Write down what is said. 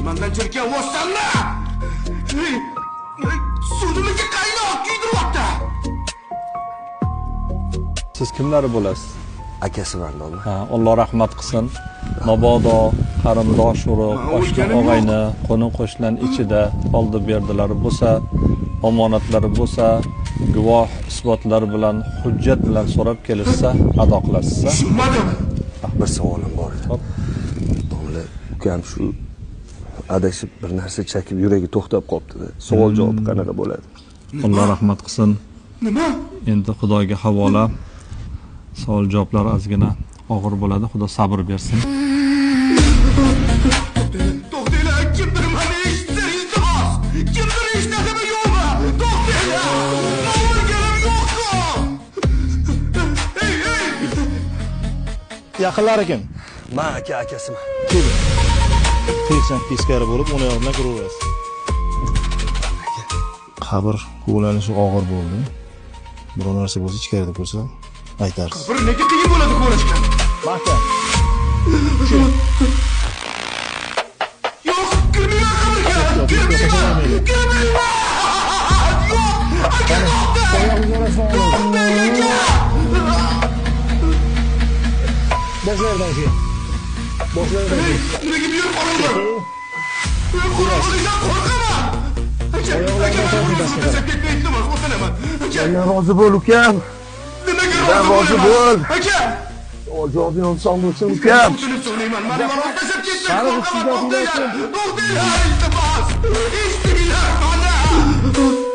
Mandan jirkanyapsanmi? Suvimga qaynoq kuydiryapti. Siz kimlari bo'lasiz? Akasiman domla. Ha, Alloh rahmat qilsin. Mabodo qarindosh urug', oshna og'ayni, qo'ni qo'shnilar ichida oldi berdilari bo'lsa, omonatlari bo'lsa, guvoh isbotlar bilan, hujjat bilan so'rab kelishsa, ado qilasiz. Tushunmadim. Bir savolim bor edi. Domla, ukam shu adashib bir narsa chakib yuragi to'xtab qolibdi. Savol javob qanaqa bo'ladi? Alloh rahmat qilsin. Nima? Endi Xudoga havola. Savol javoblar ozgina og'ir bo'ladi. Xudo sabr bersin. To'xtanglar, kimdir meni eshitsa, iltimos. Kimdir eshitadimi yo'qmi? To'xtanglar. O'lganim yo'q-ku. Ey, ey! Yaqinlari kim? Men aka akasiman. Keling. Teksan teskari bo'lib, o'ng oyog'idan kiraverasiz. Qabr ko'lanishi og'ir bo'ldi. Biror narsa bo'lsa ichkarida ko'rsa aytarsiz. Qabr nega qiyin bo'ladi ko'rishga? Mahkam. Yo'q, kirmayman qabrga. Kirmayman. Kirmayman. Yo'q, aka to'xtang. To'xtang aka. Boshlaridan keyin. Boshlaridan keyin. Nega bu yerga qoraman? Qo'rqaman, qo'rqaman. Aka, aka, tashlab ketmay iltimos, o'tinaman. Aka, rozi bo'l ukam. Nimaga rozi bo'l? Aka! Savol javobing oson bo'lsin ukam. O'tinib so'rayman. Mani tashlab ketmang, qo'rqaman, to'xtanglar. To'xtanglar, iltimos. Eshitinglar mani.